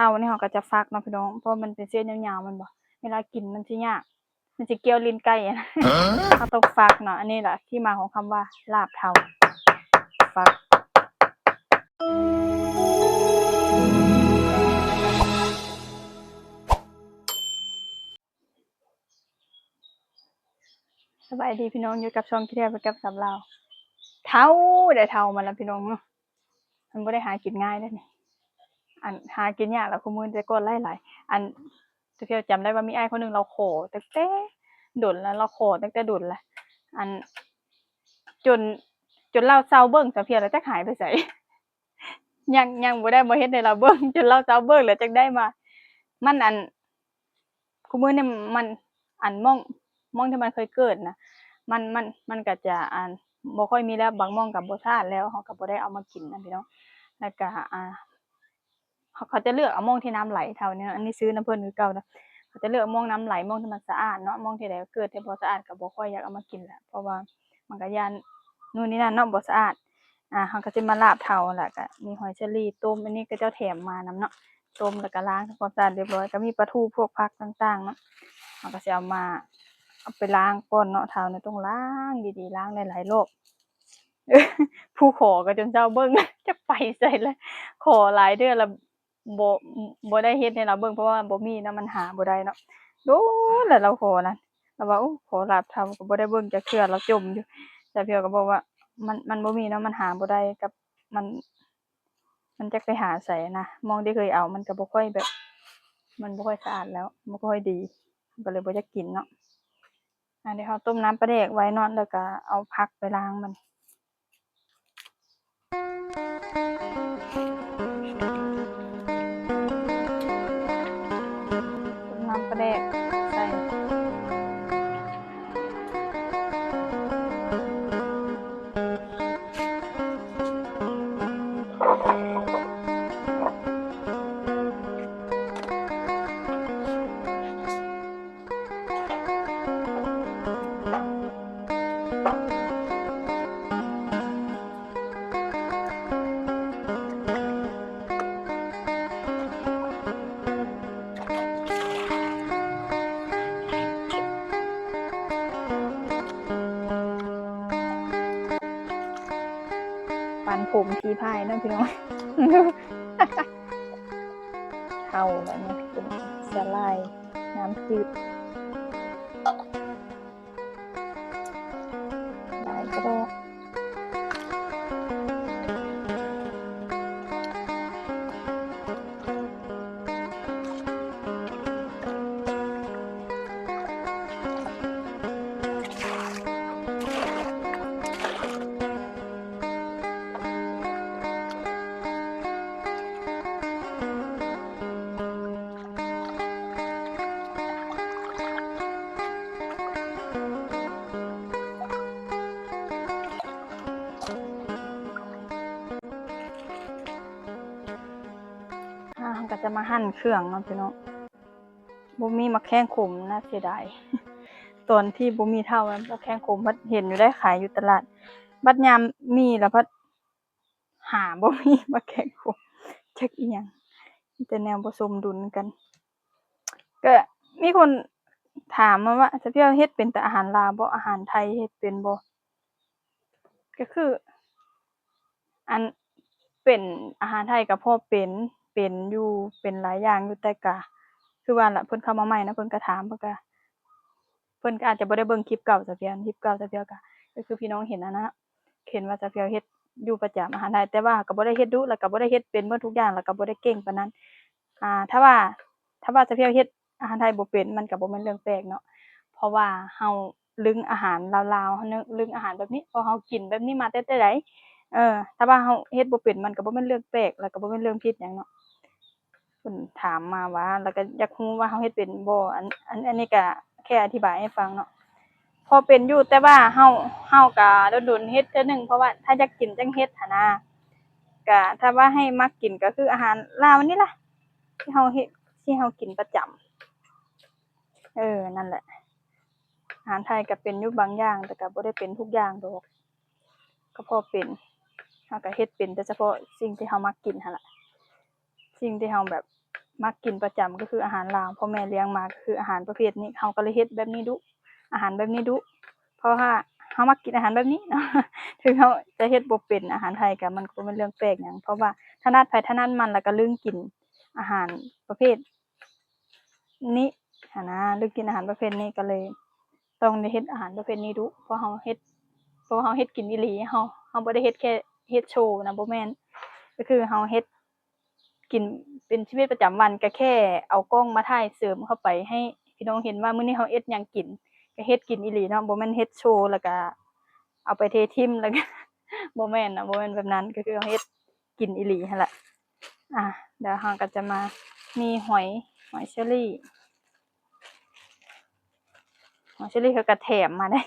ເladle ນີ້ເຮົາກໍຈະຟັກເນາະພີ່ນ້ອງ ເພາະມັນເປັນເສັ້ນຍາວໆ ແມ່ນບໍ່? ເວລາກິນມັນຊິຍາກ ມັນຊິກ່ຽວລີ້ນໄກ່ຫັ້ນນະ. ເຮົາຕ້ອງຟັກເນາະ ອັນນີ້ລະທີ່ມາຂອງຄຳວ່າລາບເທົາ ຟັກ. ສະບາຍດີພີ່ນ້ອງ ຢູ່ກັບຊ່ອງຂີ້ເຖວໄປກັບສາວລາວ. ເຖົ້າໄດ້ເຖົ້າມາແລ້ວພີ່ນ້ອງເນາະ ມັນບໍ່ໄດ້ຫາກິນງ່າຍເດ້ນີ້ ອັນຫາກິນຍາກລະຄູ່ມື້ ແຕ່ກ່ອນຫຼາຍໆ ອັນ ສາວເພັຍຈຳໄດ້ວ່າມີອ້າຍຄົນໜຶ່ງລາວຂໍຕັ້ງແຕ່ດົນລະ ລາວຂໍຕັ້ງແຕ່ດົນລະ ອັນ ຈົນ ຈົນລາວເຊົາເບິ່ງສາວເພັຍລະຈັກຫາຍໄປໃສ ຍັງ ຍັງບໍ່ໄດ້ມາເຮັດໃຫ້ລາວເບິ່ງ ຈົນລາວເຊົາເບິ່ງລະຈັ່ງໄດ້ມາ ມັນ ອັນ ຄູ່ມື້ນີ້ມັນ ອັນ ມ່ອງ ມ່ອງທີ່ມັນເຄີຍເກີດນະ ມັນ ມັນ ມັນກະຈະ ອັນ ບໍ່ຄ່ອຍມີແລ້ວ ບາງມ່ອງກະບໍ່ສະອາດແລ້ວ ເຮົາກະບໍ່ໄດ້ເອົາມາກິນນະພີ່ນ້ອງ ລະກະ ອ່າ ເຂົາ ເຂົາຈະເລືອກເອົາມ່ອງທີ່ນ້ຳໄຫຼເທົ່ານີ້ ອັນນີ້ຊື້ນຳເພິ່ນຄືເກົ່າເນາະ ເຂົາຈະເລືອກເອົາມ່ອງນ້ຳໄຫຼ ມ່ອງທີ່ມັນສະອາດເນາະ ມ່ອງທີ່ໃດເກີດແຕ່ບໍ່ສະອາດກະບໍ່ຄ່ອຍຢາກເອົາມາກິນແຫຼະ ເພາະວ່າມັນກະຢ້ານ ໂນ່ນນີ້ນັ້ນເນາະ ບໍ່ສະອາດ ອ່າ ເຮົາກະຊິມາລາບເທົາ ລະກະມີຫອຍເຊີຣີຕົ້ມ ອັນນີ້ເຂົາເຈົ້າແຖມມານຳເນາະ ຕົ້ມລະກະລ້າງທຳຄວາມສະອາດຮຽບຮ້ອຍ ກະມີປາທູ ພວກຜັກຕ່າງໆເນາະ ເຮົາກະຊິເອົາມາ ເອົາໄປລ້າງກ່ອນເນາະ ເທົານີ້ຕ້ອງລ້າງດີໆ ລ້າງຫຼາຍໆລອບ ຜູ້ຂໍກະຈົນເຊົາເບິ່ງ ຈັກໄປໃສລະ ຂໍຫຼາຍເທື່ອລະ ບໍ່ ບໍ່ໄດ້ເຮັດໃຫ້ລາວເບິ່ງ ເພາະວ່າບໍ່ມີເນາະ ມັນຫາບໍ່ໄດ້ເນາະ ໂດນແລ້ວລາວຂໍນັ້ນ ລາວວ່າ ໂອ້ ຂໍລາບເທົາ ກະບໍ່ໄດ້ເບິ່ງຈັກເທື່ອ ລາວຈົ່ມຢູ່ ສາວເພັຍກະບອກວ່າ ມັນ ມັນບໍ່ມີເນາະ ມັນຫາບໍ່ໄດ້ ກັບມັນ ມັນຈັກໄປຫາໃສນະ ມ່ອງທີ່ເຄີຍເອົາມັນກະບໍ່ຄ່ອຍແບບ ມັນບໍ່ຄ່ອຍສະອາດແລ້ວ ບໍ່ຄ່ອຍດີ ກະເລີຍບໍ່ຢາກກິນເນາະ ອ່າ ດຽວເຮົາຕົ້ມນ້ຳປາແດກໄວ້ເນາະ ລະກະເອົາຜັກໄປລ້າງມັນ ຕົ້ມນ້ຳປາແດກໃສ່ ປັນຜົມຜີພາຍເນາະພີ່ນ້ອງ ເທົ້າແລ້ວນີ້ ເປັນສາຫຼ່າຍນ້ຳຈືດ ຫຼາຍກະດອກ. ອ່າ ເຮົາກະຈະມາຫັ່ນເຄື່ອງເນາະພີ່ນ້ອງ ບໍ່ມີໝາກແຂ້ງຂົມ ໜ້າເສຍດາຍ ຕອນທີ່ບໍ່ມີເຖົ້າ ໝາກແຂ້ງຂົມພັດເຫັນຢູ່ໄດ໋ ຂາຍຢູ່ຕະຫຼາດ ບັດຍາມມີລະພັດ ຫາບໍ່ມີໝາກແຂ້ງຂົມ ຈັກອີ່ຫຍັງ ມີແຕ່ແນວບໍ່ສົມດຸນກັນ ກະມີຄົນຖາມມາວ່າ ສາວເພັຍເຮັດເປັນແຕ່ອາຫານລາວບໍ່? ອາຫານໄທເຮັດເປັນບໍ່? ກະຄື ອັນ ເປັນອາຫານໄທກະພໍເປັນ ເປັນຢູ່ ເປັນຫຼາຍຢ່າງຢູ່ ແຕ່ກະ ຄືວ່າລະ ເພິ່ນເຂົ້າມາໃໝ່ເນາະ ເພິ່ນກະຖາມ ເພິ່ນກະ ເພິ່ນກະອາດຈະບໍ່ໄດ້ເບິ່ງຄລິບເກົ່າສາວເພັຍ ຄລິບເກົ່າສາວເພັຍກະ ກະຄືພີ່ນ້ອງເຫັນຫັ້ນນະ ເຫັນວ່າສາວເພັຍເຮັດຢູ່ປະຈຳອາຫານໄທ ແຕ່ວ່າກະບໍ່ໄດ້ເຮັດດຸ ລະກະບໍ່ໄດ້ເຮັດເປັນເບິດທຸກຢ່າງ ລະກະບໍ່ໄດ້ເກັ່ງປານນັ້ນ ອ່າ ຖ້າວ່າ ຖ້າວ່າສາວເພັຍເຮັດອາຫານໄທບໍ່ເປັນ ມັນກະບໍ່ແມ່ນເລື່ອງແປກເນາະ ເພາະວ່າເຮົາລຶ້ງອາຫານລາວໆ ເຮົາລຶ້ງອາຫານແບບນີ້ ເພາະເຮົາກິນແບບນີ້ມາແຕ່ໃດ ເອີ ຖ້າວ່າເຮົາເຮັດບໍ່ເປັນ ມັນກະບໍ່ແມ່ນເລື່ອງແປກ ລະກະບໍ່ແມ່ນເລື່ອງຜິດຫຍັງເນາະ. ເພິ່ນຖາມມາວ່າ ລະກະຢາກຮູ້ວ່າເຮົາເຮັດເປັນບໍ່? ອັນ ອັນ ອັນນີ້ກະແຄ່ອະທິບາຍໃຫ້ຟັງເນາະ ພໍເປັນຢູ່ ແຕ່ວ່າເຮົາ ເຮົາກະດົນໆເຮັດເທື່ອໜຶ່ງ ເພາະວ່າຖ້າຢາກກິນຈັ່ງເຮັດຫັ້ນນາ ກະຖ້າວ່າໃຫ້ມັກກິນກະຄືອາຫານລາວນີ້ລະ ທີ່ເຮົາເຮັດ ທີ່ເຮົາກິນປະຈຳ ເອີ ນັ້ນແຫຼະ ອາຫານໄທກະເປັນຢູ່ບາງຢ່າງ ແຕ່ກະບໍ່ໄດ້ເປັນທຸກຢ່າງດອກ ກະພໍເປັນ ເຮົາກະເຮັດເປັນແຕ່ສະເພາະສິ່ງທີ່ເຮົາມັກກິນຫັ້ນລະ ສິ່ງທີ່ເຮົາແບບ ມັກກິນປະຈຳ ກໍຄືອາຫານລາວ ພໍ່ແມ່ລ້ຽງມາກໍຄືອາຫານປະເພດນີ້ ເຮົາກໍເລີຍເຮັດແບບນີ້ດຸ ອາຫານແບບນີ້ດຸ ເພາະວ່າເຮົາມັກກິນອາຫານແບບນີ້ເນາະ ເຖິງເຮົາຈະເຮັດບໍ່ເປັນອາຫານໄທ ກໍມັນກໍບໍ່ແມ່ນເລື່ອງແປກຫຍັງ ເພາະວ່າຖະໜັດໃຜຖະໜັດມັນ ແລ້ວກໍລຶ້ງກິນອາຫານປະເພດນີ້ຫັ້ນນະ ລຶ້ງກິນອາຫານປະເພດນີ້ ກໍເລີຍຕ້ອງໄດ້ເຮັດອາຫານປະເພດນີ້ດຸ ເພາະເຮົາເຮັດ ເພາະເຮົາເຮັດກິນອີ່ຫຼີ ເຮົາ ເຮົາບໍ່ໄດ້ເຮັດແຄ່ເຮັດໂຊນະ ບໍ່ແມ່ນ ກໍຄືເຮົາເຮັດ ກິນເປັນຊີວິດປະຈຳວັນ ກະແຄ່ເອົາກ້ອງມາຖ່າຍເສີມເຂົ້າໄປໃຫ້ພີ່ນ້ອງເຫັນວ່າມື້ນີ້ເຮົາເຮັດຫຍັງກິນ ກະເຮັດກິນອີ່ຫຼີເນາະ ບໍ່ແມ່ນເຮັດໂຊ ແລ້ວກະເອົາໄປເທຖິ້ມ ແລ້ວກະ ບໍ່ແມ່ນເນາະ ບໍ່ແມ່ນແບບນັ້ນ ກະຄືເຮົາເຮັດກິນອີ່ຫຼີຫັ້ນລະ. ອ່າ ດຽວເຮົາກະຈະມາ ມີຫອຍ ຫອຍເຊີຣີ ຫອຍເຊີຣີເຂົາກະແຖມມາໄດ໋.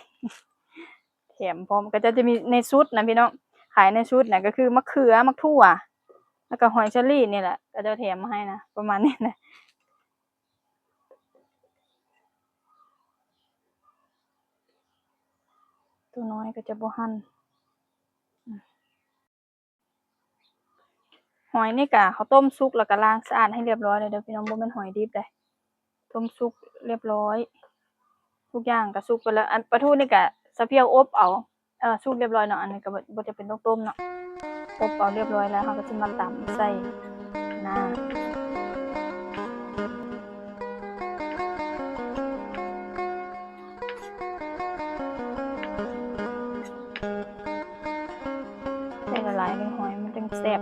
ແຖມພ້ອມ ເຂົາເຈົ້າຈະມີໃນຊຸດນະພີ່ນ້ອງ ຂາຍໃນຊຸດນະ ກໍຄືໝາກເຂືອ ໝາກຖົ່ວ ແລ້ວກໍຫອຍເຊີຣີນີ້ແຫຼະ ເຂົາເຈົ້າແຖມມາໃຫ້ນະ ປະມານນີ້ນະ. ຕົວນ້ອຍກໍຈະບໍ່ຫັ້ນ ຫອຍນີ້ກະເຂົາຕົ້ມສຸກແລ້ວກະລ້າງສະອາດໃຫ້ລຽບຮ້ອຍແລ້ວເດີພີ່ນ້ອງ ບໍ່ແມ່ນຫອຍດິບເດ້ ຕົ້ມສຸກລຽບຮ້ອຍ ທຸກຢ່າງກະສຸກໄປແລ້ວ. ອັນປາທູນີ້ກະສະພຽວອົບເອົາ ເອີ ສຸກລຽບຮ້ອຍເນາະ ອັນນີ້ກະບໍ່ ບໍ່ຈຳເປັນຕ້ອງຕົ້ມເນາະ ອົບເອົາລຽບຮ້ອຍແລ້ວ ເຮົາກະຊິມາຕຳໃສ່ໜ້າ ໃສ່ຫຼາຍໆເລີຍ ຫອຍມັນຈັ່ງແຊບ.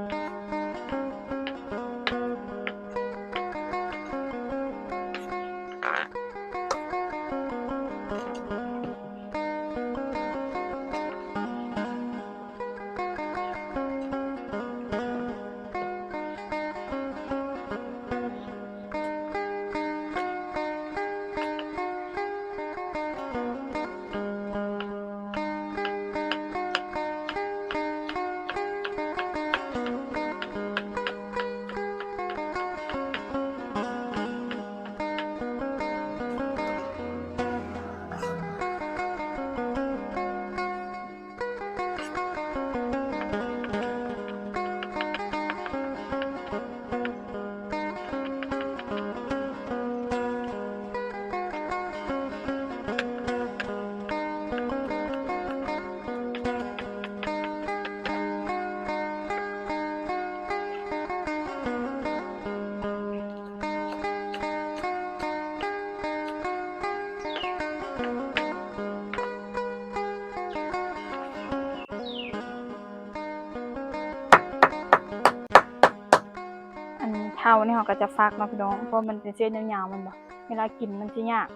ອັນເທົານີ້ເຮົາກໍຈະຟັກເນາະພີ່ນ້ອງ ເພາະມັນເປັນເສັ້ນຍາວໆ ແມ່ນບໍ່ ເວລາກິນມັນຊິຍາກ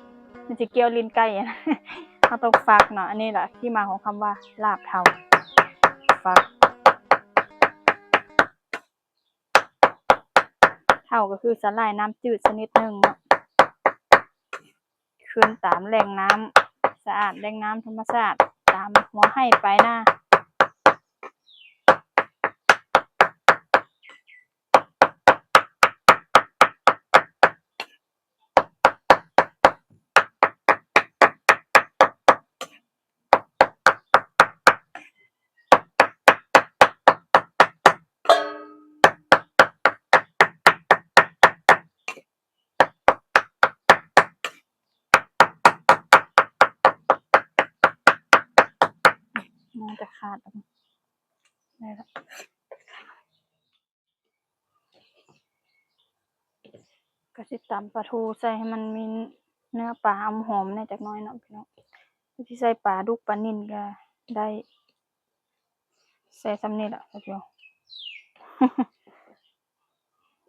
ມັນຊິກ່ຽວລີ້ນໄກ່ ເຮົາຕ້ອງຟັກເນາະ. ອັນນີ້ລະທີ່ມາຂອງຄຳວ່າລາບເທົາ ຟັກ. ເທົາກໍຄືສາຫຼ່າຍນ້ຳຈືດຊະນິດໜຶ່ງເນາະ ຂຶ້ນຕາມແຫຼ່ງນ້ຳສະອາດ ແຫຼ່ງນ້ຳທຳມະຊາດ ຕາມຫົວໄຮ່ປາຍນາ. ໜ້າຈະຂາດແລ້ວ ໄດ້ລະ. ກະຊິຕຳປາທູໃສ່ໃຫ້ມັນມີເນື້ອປາຫອມໆ ແດ່ຈັກໜ້ອຍເນາະພີ່ນ້ອງ. ຊິໃສ່ປາດຸກປານິນກະໄດ້ ໃສ່ສ່ຳນີ້ລະ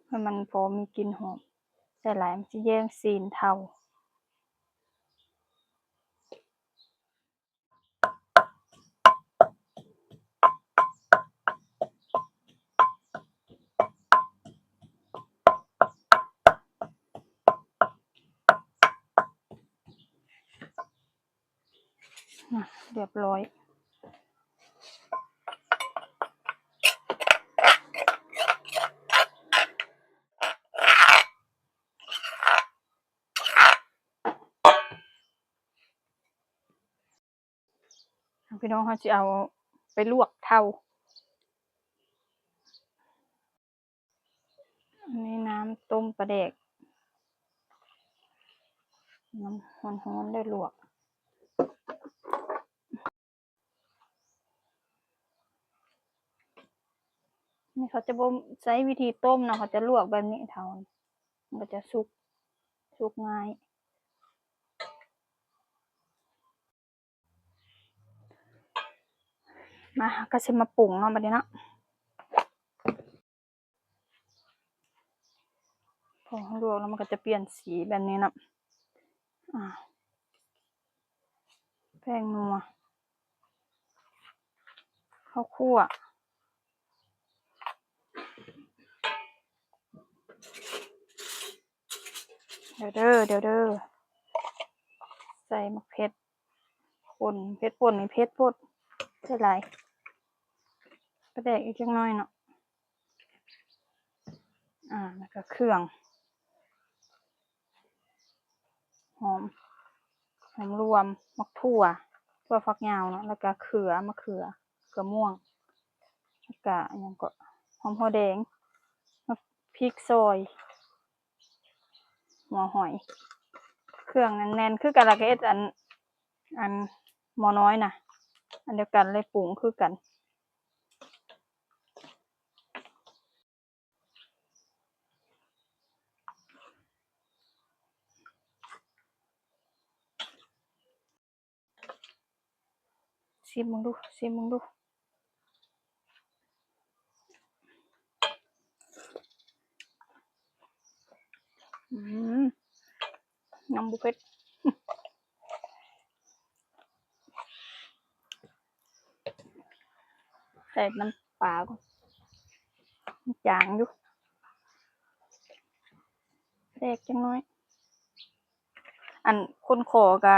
ໃຫ້ມັນພໍມີກິ່ນຫອມ ໃສ່ຫຼາຍມັນຊິແຍ່ງຊີ້ນເທົາ. ອ່ະ ລຽບຮ້ອຍ. ພີ່ນ້ອງ ເຮົາຊິເອົາໄປລວກເທົາ. ອັນນີ້ນ້ຳ ຕົ້ມປາແດກ ນ້ຳຮ້ອນໆ ແລ້ວລວກ. ນີ້ເຂົາຈະບໍ່ໃຊ້ວິທີຕົ້ມເນາະ ເຂົາຈະລວກແບບນີ້ເທົ່າ ມັນກໍຈະສຸກ ສຸກງ່າຍ. ມາ ເຮົາກໍຊິມາປຸງເນາະ ບັດນີ້ເນາະ. ພໍເຮົາລວກແລ້ວ ມັນກໍຈະປ່ຽນສີແບບນີ້ເນາະ. ອາ ແປ້ງນົວ ເຂົ້າຂົ້ວ ດຽວເດີ ດຽວເດີ ໃສ່ໝາກເຜັດປົ່ນ ເຜັດປົ່ນນີ້ເຜັດໂພດ ໃສ່ຫຼາຍ ປາແດກອີກຈັກໜ້ອຍເນາະ. ອາ ແລ້ວກໍເຄື່ອງ ຫອມ ຫອມລວມ ໝາກຖົ່ວ ຖົ່ວຝັກຍາວເນາະ ແລ້ວກໍເຂືອ ມະເຂືອ ເຂືອມ່ວງ ແລ້ວກໍຫຍັງເກາະ ຫອມຫົວແດງ ໝາກພິກຊອຍ ຫົວຫອຍ ເຄື່ອງແໜ້ນໆ ຄືກັນ ແລ້ວກໍເຮັດອັນ ອັນໝໍ້ນ້ອຍນະ ອັນດຽວກັນເລີຍ ປຸງຄືກັນ. ຊີມເບິ່ງດູ ຊີມເບິ່ງດູ ອືມ ຍັງບໍ່ເຜັດ ແຊບ ນ້ຳປາກໍ ມັນຈາງຢູ່ ແຊບຈັກໜ້ອຍ. ອັນຄົນຂໍກະ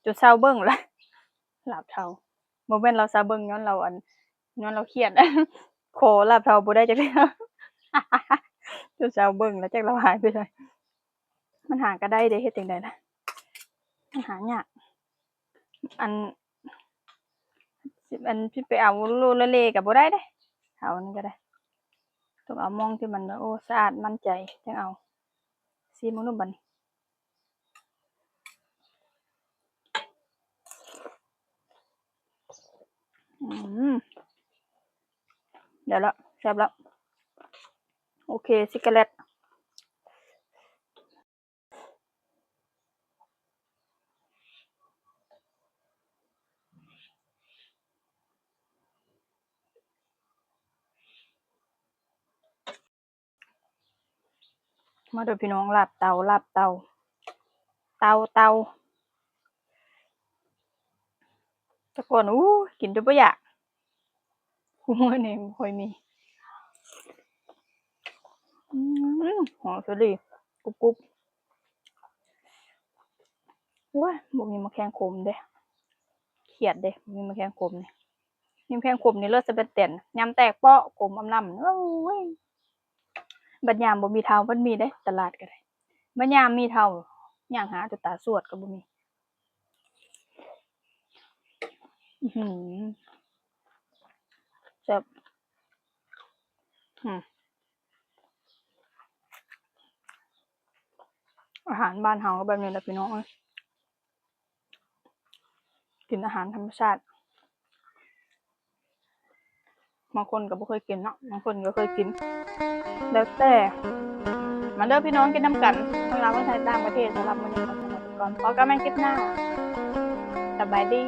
ຈົນເຊົາເບິ່ງລະ ລາບເທົາ ບໍ່ແມ່ນລາວເຊົາເບິ່ງ ຍ້ອນລາວ ອັນ ຍ້ອນລາວຄຽດ ຂໍລາບເທົາບໍ່ໄດ້ຈັກເທື່ອ ຈົນເຊົາເບິ່ງລະ ຈັກລາວຫາຍໄປໃສ. ມັນຫາກໍໄດ້ເດ້ ເຮັດຈັ່ງໃດລະ ມັນຫາຍາກ. ອັນ ອັນຊິໄປເອົາໂລລະເລກໍບໍ່ໄດ້ເດ້ ເອົານີ້ກໍໄດ້ ຕ້ອງເອົາໝ່ອງທີ່ມັນ ໂອ້ ສະອາດໝັ້ນໃຈຈັ່ງເອົາ. ຊີມເບິ່ງດູບັດນີ້ ອືມ ໄດ້ລະ ແຊບລະ ໂອເຄ ຊິກາເລັດ. ມາເດີພີ່ນ້ອງ ລາບເຕົາ ລາບເຕົາ ເຕົາ ເຕົາ. ແຕ່ກ່ອນ ອູ້ຍ ກິນຈົນບໍ່ຢາກ ຄູ່ມື້ນີ້ບໍ່ຄ່ອຍມີ. ອືມ ຫອມສາລີ ກຸບໆ. ໂອ້ຍ ບໍ່ມີໝາກແຂ້ງຂົມເດ້ ຄຽດເດ້ ບໍ່ມີໝາກແຂ້ງຂົມນີ້. ມີໝາກແຂ້ງຂົມນີ້ເລີດສະເປັນແຕນ ຍຳແຕກເປາະ ຂົມອຳລຳ ໂອ້ຍ. ບັດຍາມບໍ່ມີເທົາ ມັນມີເດ້ ຕະຫຼາດກໍໄດ້. ບັດຍາມມີເທົາ ຍ່າງຫາຈົນຕາສວດກໍບໍ່ມີ. ອືຫື ແຊບ ອືມ. ອາຫານບ້ານເຮົາກໍແບບນີ້ແຫຼະພີ່ນ້ອງເອີຍ ກິນອາຫານທຳມະຊາດ. ບາງຄົນກໍບໍ່ເຄີຍກິນເນາະ ບາງຄົນກໍເຄີຍກິນ ແລ້ວແຕ່. ມາເດີພີ່ນ້ອງ ກິນນຳກັນ ທັງລາວທັງໄທ ຕ່າງປະເທດ. ສຳລັບມື້ນີ້ຂໍຕົວໄປກ່ອນ ພໍກັນໃໝ່ຄລິບໜ້າ ສະບາຍດີ.